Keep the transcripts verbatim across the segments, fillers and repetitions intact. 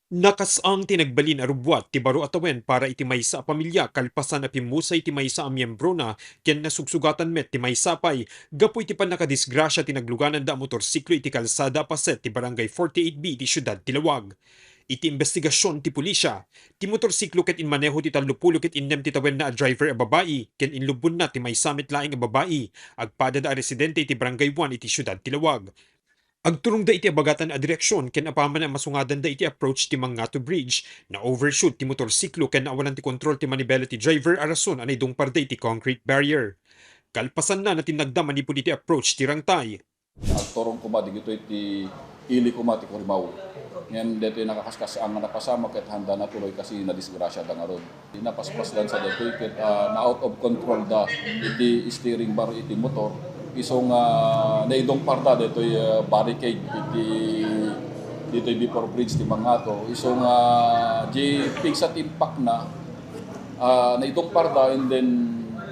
Nakasang ti nagbalin a rubbuat ti baro a tawen para iti maysa a pamilia kalpasan a pimmusay ti maysa a miembrona ken nasugsugatan met ti maysa pay gapu iti pannakadisgrasia ti naglugananda a motorsiklo iti kalsada a paset ti Barangay forty-eight B iti siudad ti Laoag. Iti imbestigasion ti pulisya, ti motorsiklo ket inmaneho ti tallopulo ket innem ti tawenna a driver a babai ken inlubbonna ti maysa met laeng a babai, agpadada a residente iti Barangay one iti siudad ti Laoag. Agturongda iti abagatan a direksion ken apaman a masungadanda iti approach ti Mangato Bridge, na-overshoot ti motorsiklo ken naawanan ti kontrol ti manibela ti driver a rason a naidungparda iti concrete barrier. Kalpasanna, natinnagda manipud iti approach ti rangtay. Agturong koma digitoy ti ili koma ti Corimaw. Ngem detoy nakakaskas-ang nga napasamak ket handa natuloy kasi nadisgrasiada ngarud. Napaspasdan sa daytoy ket, ah, na-out of control da iti steering bar iti motor. Isu nga naidungparda daytoy, ah, barricade iti, ditoy before bridge ti Mangato. Isu nga di pigsa ti impact na, ah, naidungparda and then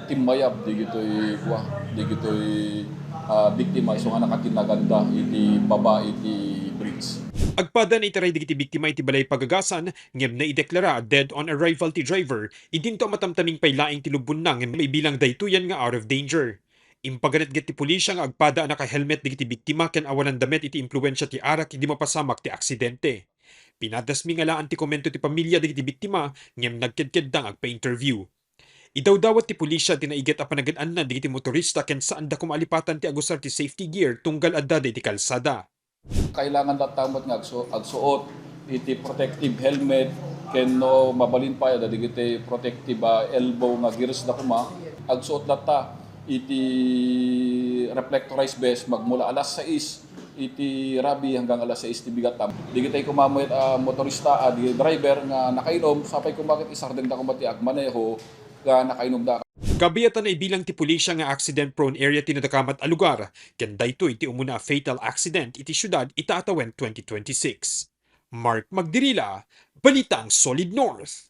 timmayab digitoy, kua, digitoy, ah, biktima isu nga nakatinnaganda iti baba iti bridge. Agpada naitaray digiti biktima iti balay pagagasan, ngem naideklara a dead on arrival ti driver, idinto a matamtaming pay laeng ti lubbonna ngem maibilang daytoyen nga out of danger. Impaganetget ti pulisya nga agpada a naka-helmet digiti biktima ken awananda met iti impluensia ti arak idi mapasamak ti aksidente. Pinadasmingalaan ti komento ti pamilia dagiti biktima ngem nagkedkedda nga agpa-interview. Idawdawat ti pulisya ti naiget a panagad-anna dagiti motorista ken saanda koma a lipatan ti agusar ti safety gear tunggal addada iti kalsada. Kailangan latta met nga agsu-, agsuot iti protective helmet ken no mabalin pay adda dagiti protective, ah, elbow nga gears da koma. Agsuot latta iti reflectorized vest magmula alas sais iti rabi hanggang alas sais ti bigat. Dagitay koma met a motorista, a, di driver nga nakainom, sapay koma ket isardengda koma ti agmaneho nga nakainumda. Kabiatan, naibilang ti pulisya nga accident-prone area ti nadakamat a lugar, ken daytoy ti umuna a fatal accident iti siudad ita a tawen twenty twenty-six. Mark Magdirila, Balitang Solid North.